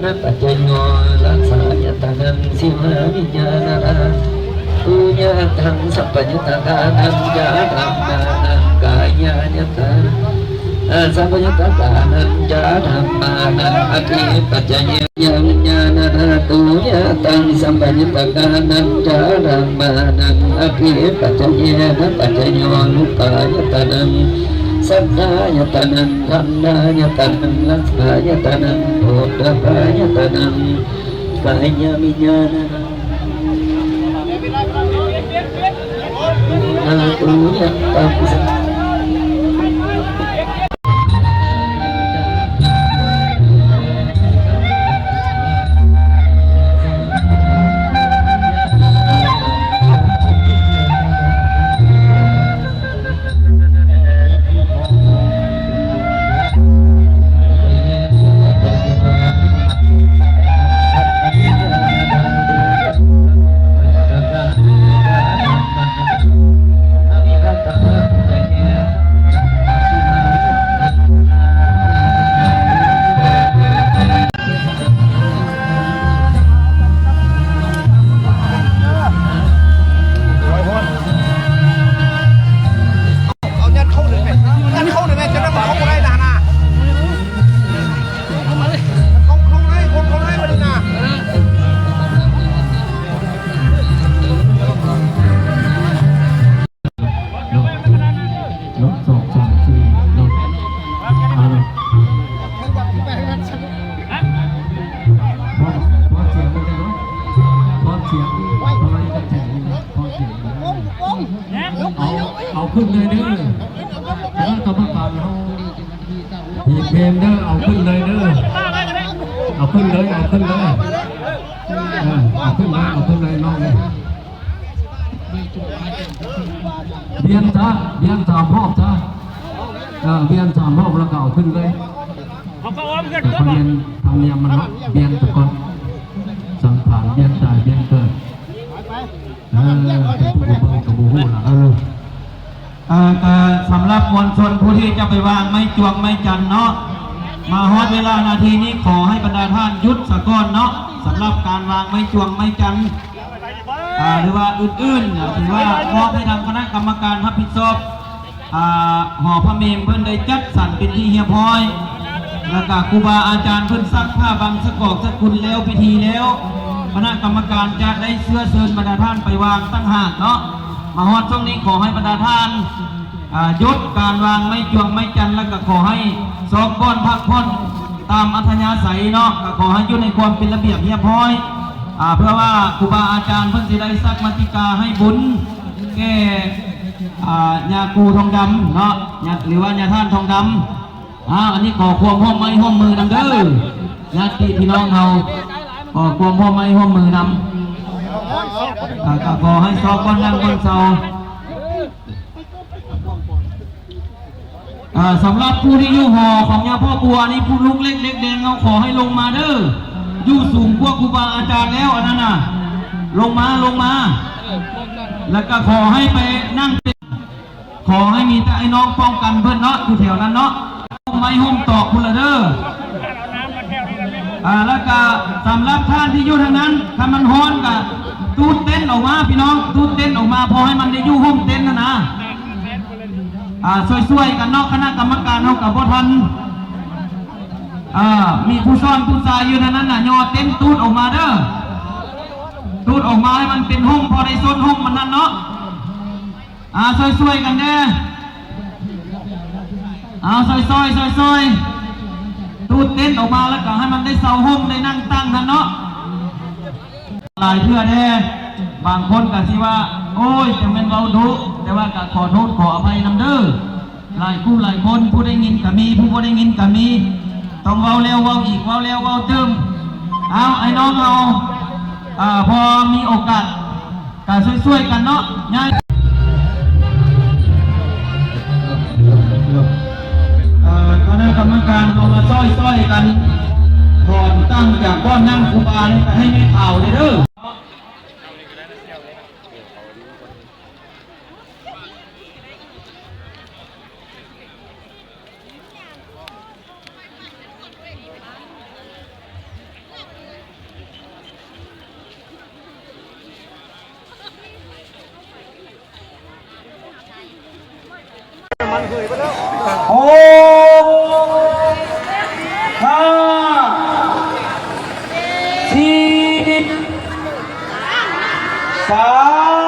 ນະປັດຈະໂຍ ລະສາຍະຕະນັງ ສິວາວິນຍານາລາ ປູຍະທັງ ສະພະຍະຕະການັນຈາ ທຳມານັງ ກາຍາຍະຕະ ອາ ສະພະຍະຕະການັນຈາ ທຳມານັງ ອະທິປັດຈະເຍ ຍະວິນຍານາລາ ຕູຍະທັງ ສະພະຍະຕະການັນຈາ ທຳມານັງ ອະທິປັດຈະເຍ ນະປັດຈະໂຍ ຮູປາຍະຕະນັງ ສັດຖາຍະຕະນັງ ຄຳນາຍະຕະນັງ ລະສາຍະຕະນັງ ໂພດຖະພາຍະຕະນັງ ກາຍະວິນຍານາ ນາຕູຍັງຕັງ ເອົາຍັດເຂົ້າເລີຍແມ່ ຍັດເຂົ້າເລີຍແມ່ ຈະໄດ້ບໍ່ເຂົ້າບໍ່ໄດ້ນະຫັ້ນນະ ເຂົ້າ ເຂົ້າໃນ ເຂົ້າໃນບັດນີ້ນະ ເນາະ ເນາະ ສອງ ສາມ ສີ່ ເນາະ ເອົາເນາະ ພໍ ພໍສຽງເບິ່ງເນາະ ພໍສຽງ ເອົາ ເອົາຂຶ້ນເລີຍເດີ ຄະນະກຳມະການເຮົາ ອີກເກມເດີ ເອົາຂຶ້ນເລີຍເດີ ເອົາຂຶ້ນເລີຍ ເອົາຂຶ້ນເລີຍ ເອີ ເອົາຂຶ້ນເລີຍ ເອົາຂຶ້ນເລີຍ ນ້ອງເອີຍ. ວຽນຊະ ວຽນສາມຮອບຊະ ເອີ ວຽນສາມຮອບແລ້ວກໍເອົາຂຶ້ນເລີຍ ເຂົາກໍອ້ອມກັນ ແຕ່ ຕົວະ ທຳນຽມ ທຳນຽມມັນເນາະ ວຽນສາກ່ອນ ສັງຂານ ວຽນຕາຍ ວຽນເກີດ ເອີ ເປັນຜູ້ເບິ່ງກໍບໍ່ຮູ້ລະ ເອີ ເອີ ກໍສຳລັບມວນຊົນຜູ້ທີ່ຈະໄປວາງໄມ້ຈວງໄມ້ຈັນເນາະ ມາຮອດເວລານາທີນີ້ ຂໍໃຫ້ບັນດາທ່ານຢຸດສາກ່ອນເນາະ ສຳລັບການວາງໄມ້ຈວງໄມ້ຈັນ ອ່າ ຫຼືວ່າອື່ນໆ ຖືວ່າມອບໃຫ້ທາງຄະນະກຳມະການຮັບຜິດຊອບ ອ່າ ຫໍພະເມມເພິ່ນໄດ້ຈັດສັນເປັນທີ່ຮຽບຮ້ອຍ ແລ້ວກະຄູບາອາຈານເພິ່ນຊັກຜ້າບັງສະກອກສະກຸນແລ້ວພິທີແລ້ວ ຄະນະກຳມະການຈະໄດ້ເຊື້ອເຊີນບັນດາທ່ານໄປວາງຕ່າງຫາກເນາະ. ມາຮອດຊ່ວງນີ້ຂໍໃຫ້ບັນດາທ່ານ ອ່າ ຢຸດການວາງໄມ້ຈວງໄມ້ຈັນ ແລ້ວກະຂໍໃຫ້ຊອກບ່ອນພັກຜ່ອນຕາມອັດທະຍາໄສເນາະ ກະຂໍໃຫ້ຢູ່ໃນຄວາມເປັນລະບຽບຮຽບຮ້ອຍ ອ່າ ເພື່ອວ່າຄູບາອາຈານເພິ່ນຊິໄດ້ສັກມະຕິກາໃຫ້ບຸນແກ່ ອ່າ ຍາກູ່ທອງດຳເນາະ ຍາ ຫຼືວ່າຍາທ່ານທອງດຳ. ອ່າ ອັນນີ້ຂໍຄວາມຮ່ວມໄມ້ຮ່ວມມືນຳເດີ ຍາດຕິພີ່ນ້ອງເຮົາ ຂໍຄວາມຮ່ວມໄມ້ຮ່ວມມືນຳ ອ່າ ກໍຂໍໃຫ້ຊອກບ່ອນນັ່ງບ່ອນເຊົາ. ອ່າ ສຳລັບຜູ້ທີ່ຢູ່ຫໍຂອງຍາພໍ່ບົວນີ້ ຜູ້ລູກເລັກເດັກແດງເຮົາ ຂໍໃຫ້ລົງມາເດີ ຢູ່ສູງກວ່າຄູບາອາຈານແລ້ວ ອັນນັ້ນນະ ລົງມາ ລົງມາ ແລ້ວກໍຂໍໃຫ້ໄປນັ່ງ ຂໍໃຫ້ມີແຕ່ໄອ້ນ້ອງປ້ອງກັນເພິ່ນເນາະ ຢູ່ແຖວນັ້ນເນາະ ຮົ່ມໄມ້ຮົ່ມຕອກພຸ້ນລະເດີ. ອ່າ ແລ້ວກະສຳລັບທ່ານທີ່ຢູ່ທາງນັ້ນ ຄັນມັນຮ້ອນກະຕູດເຕັນອອກມາພີ່ນ້ອງ ຕູດເຕັນອອກມາ ພໍໃຫ້ມັນໄດ້ຢູ່ຮົ່ມເຕັນຫັ້ນນະ. ອ່າ ຊ່ວຍໆກັນເນາະ ຄະນະກຳມະການເຮົາກະບໍ່ທັນ ອ່າ ມີຜູ້ສອນຜູ້ສາຍຢູ່ທາງນັ້ນນະ ຍໍເຕັນຕູດອອກມາເດີ້ ຕູດອອກມາໃຫ້ມັນເປັນຮົ່ມ ພໍໄດ້ຊົນຮົ່ມມັນນັ້ນເນາະ. ອ່າ ຊ່ວຍໆກັນແດ່ ອ່າ ຊ່ອຍໆ ຊ່ອຍໆ ຕູດເຕັນອອກມາ ແລ້ວກໍໃຫ້ມັນໄດ້ເຊົາຮົ່ມ ໄດ້ນັ່ງຕັ້ງຫັ້ນເນາະ. ຫຼາຍເທື່ອແດ່ ບາງຄົນກໍຊິວ່າ ໂອ້ຍ ຈັ່ງແມ່ນເວົ້າດຸ ແຕ່ວ່າກໍຂໍໂທດຂໍອະໄພນຳເດີ້ ຫຼາຍຜູ້ຫຼາຍຄົນ ຜູ້ໄດ້ຍິນກໍມີ ຜູ້ບໍ່ໄດ້ຍິນກໍມີ ຕ້ອງເວົ້າແລ້ວເວົ້າອີກ ເວົ້າແລ້ວເວົ້າຕື່ມ. ເອົາ ອ້າຍນ້ອງເຮົາ ອ່າ ພໍມີໂອກາດ ກະຊ່ວຍໆກັນເນາະ ຍ້າຍ ເອີ ຄະນະກຳມະການເຮົາມາຊ່ອຍໆກັນ ຖອນຕັ້ງຈາກບ່ອນນັ່ງຄູບານີ້ ກະໃຫ້ແມ່ຂາວແດ່ເດີ້. ຫົກ ຫ້າ ສີ່ ສາ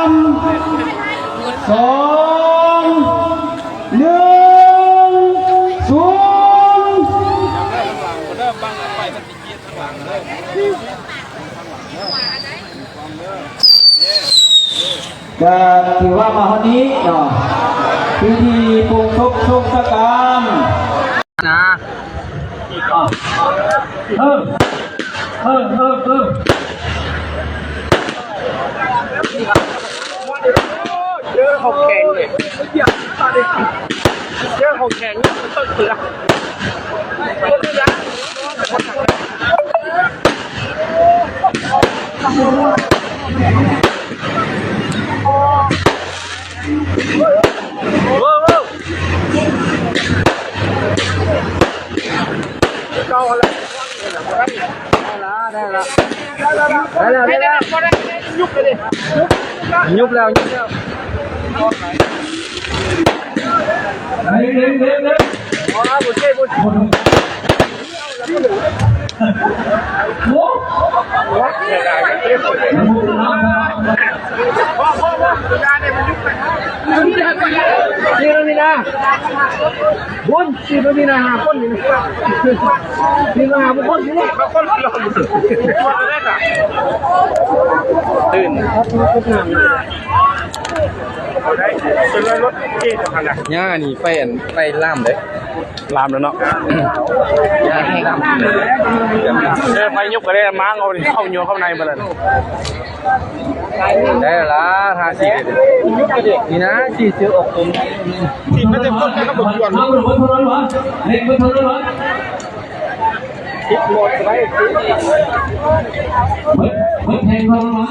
ມ ສອງ ໜຶ່ງ ສູນ. ກະຖືວ່າມາຮອດນີ້ເນາະ ພິທີປົງສົບສົງສະການນະ ເອີ ເອີ ເອີ ເອີ ເອີ ເຈີເຂົ້າແຂງເລີຍ ເຈີເຂົ້າແຂງເລີຍ ເອີ. ໄດ້ລະ ໄດ້ລະ ໄດ້ລະ ໄດ້ລະ ໄດ້ລະ ຍຸບແລ້ວ ຍຸບແລ້ວ ເຮັດ ເຮັດ ເຮັດ ເຮັດ ໂອ້ ໂອ້ ໂອ້ ສີ່ຄົນນີ້ນະ ບຸນ ສີ່ຄົນນີ້ນະ ຫ້າຄົນນີ້ນະ ສີ່ມາຫ້າຄົນນີ້ນະ ຕື່ນ ເອົາໄດ້ ເປັນລົດເກດຫັ້ນນະ ຍ່ານີ້ໄປອັນ ໄປລາມເດ້. ລາມແລ້ວເນາະ ເອີ ໄຟຍຸບກໍໄດ້ ມ້າງເອົາເຂົ້າຍົວເຂົ້າໃນເບິດແລ້ວ ໄດ້ລະ ທາສີນີ້ນະ ສີເສືອອອກຕົນ ສີມັນຈະຄົນກັນ ບໍ່ຄວນ ເລັກບໍ່ເທົ່ານັ້ນຫວະ ສິບໝົດໄດ້ ເບິດ ເບິດແພງເທົ່ານັ້ນຫວະ.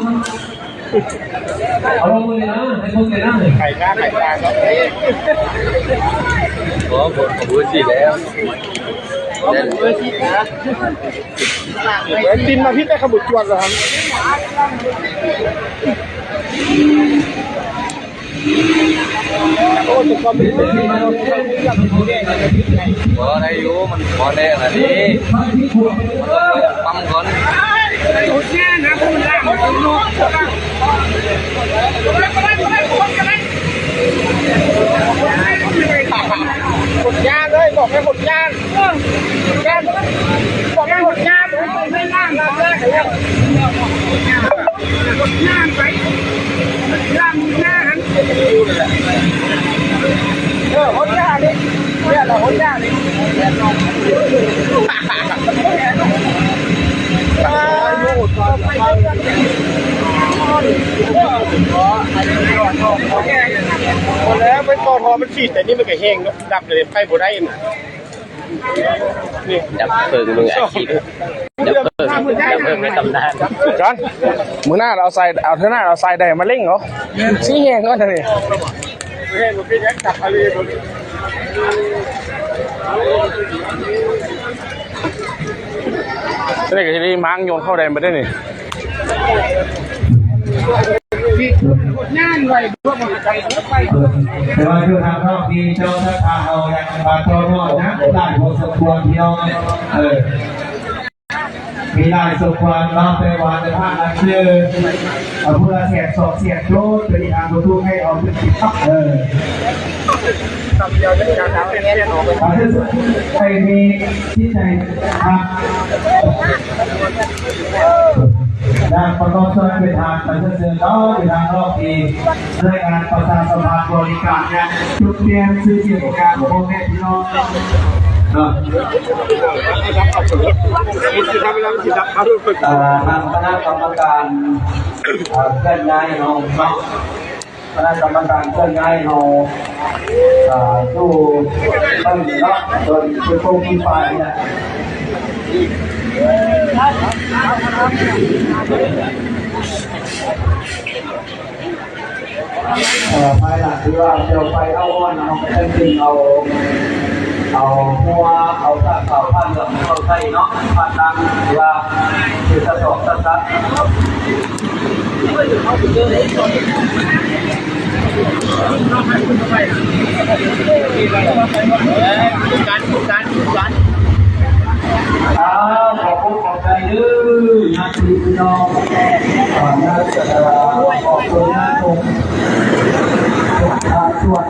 ເອົາລົງມືນະ ໃຫ້ເບິ່ງແດ່ນະ ໄຂ່ກາ ໄຂ່ກາ ບໍ່ ບໍ່ ບໍ່ຊິແລ້ວ ເບິ່ງຕິນມາພິດໄດ້ຂະບຸດຈວດລະຫັ້ນ ໂອ້ ຕົວຄອມ ບໍ່ໄດ້ຢູ່ ມັນບໍ່ແລ້ວລະເດ້ ປ້ຳກ່ອນ. ຫົດຍາເລີຍ ບອກໃຫ້ຫົດຍາ ເອີ ຫົດຍາ ບອກໃຫ້ຫົດຍາ ຫົດຍາໄປ ຢາມຢາຫັ້ນ ເອີ ຫົດຢານີ້ ແມ່ນລະຫົດຢານີ້ ບໍ່ແລ້ວ ໄປຕໍ່ທໍ່ມັນສີດ ແຕ່ນີ້ມັນກະແຫ້ງເນາະ ດັບເລີຍ ໄປບໍ່ໄດ້ນະ. ນີ້ ດັບເພີງມືອາຊີບ ດັບເພີງ ດັບເພີງໃນຕຳນານ ຈອນ ມື້ໜ້າເອົາສາຍ ເອົາເທື່ອໜ້າເອົາສາຍໃດມາເລັ່ງເອົາ ຊິແຮງເນາະນີ້ ເອີ ບໍ່ເປັນຫຍັງ ຈັບເອົາເລີຍ ບໍ່ມີ ເອີ ນີ້ກໍຊິໄດ້ມ້າງໂຍນເຂົ້າໄດ້ບັດນີ້. ງານໄວ້ພວກມັນໄປ ແຕ່ວ່າຢູ່ທາງນອກນີ້ເຈົ້າສັດທາເຮົາຍັງມາຕໍ່ຮອດນະ ຫຼາຍພໍສົມຄວນພີ່ນ້ອງ. ເອີ ມີຫຼາຍສົມຄວນເນາະ ແຕ່ວ່າຈະຜ່ານລາຍຊື່ ເອົາຜູ້ລະແສນສອງແສນໂລດ ໄປທາງບໍ່ທຸກໃຫ້ເອົາເປັນສິບ ເອີ ໄປມີທີ່ໃຈຮັກ ນາງປະກອບຊ່ອຍເປັນທາງໄປເຊີນເຊີນເນາະ ເປັນທາງນອກທີ່ ລາຍການປະຊາສຳພັນບໍລິການຫຍັງ ຈຸດປ່ຽນຊື່ສຽງຂອງງານຂອງພໍ່ແມ່ພີ່ນ້ອງເນາະ. ເອີ ທາງຄະນະກຳມະການ ເອີ ເຄື່ອນຍ້າຍເຮົາເນາະ ຄະນະກຳມະການເຄື່ອນຍ້າຍເຮົາ ເອີ ຢູ່ເບິ່ງເນາະ ໂດຍເປັນຜູ້ທີ່ໄປນະ. ເອີ ພາຍຫຼັງທີ່ວ່າເຈົ້າໄຟເອົາອ່ອນ ເຮົາກໍຈັ່ງດຶງເອົາ ເອົາຫົວ ເອົາຜ້າຂາວຜ້າເຫຼືອງເຂົ້າໃສ່ເນາະ ຜ້າຕັ້ງ ຫຼືວ່າເປັນສະສອງສະສັດ. ອ່າ ຂອບຄຸນຂອບໃຈເດີ ຍາດພີ່ນ້ອງ ອ່າ ຍາດ ຂອບຄຸນຍາດ ອ່າ ສວດ